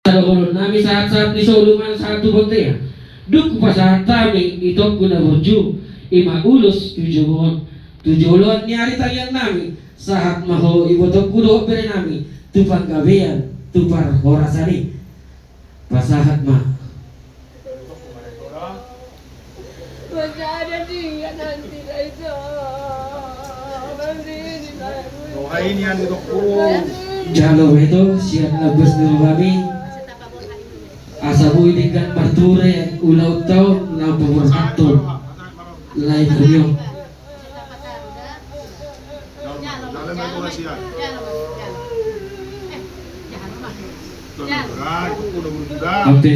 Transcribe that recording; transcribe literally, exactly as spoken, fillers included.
Dohonon nami sahat-sahat ni solu manang sahat tu bontean. Dung hupasahat hami itongku na burju, i ma ulos tu jolo on. Tu joloan ni ari tangiang nami, sahat ma ho ibotongku dohot bere nami tu panggabean, tu parhorasan i. Pasahat ma. Jalo ma ito sian lambas ni rohami. Asa boi denggan marture ulaonta on, laho paborhathon lae nami on. Ampe.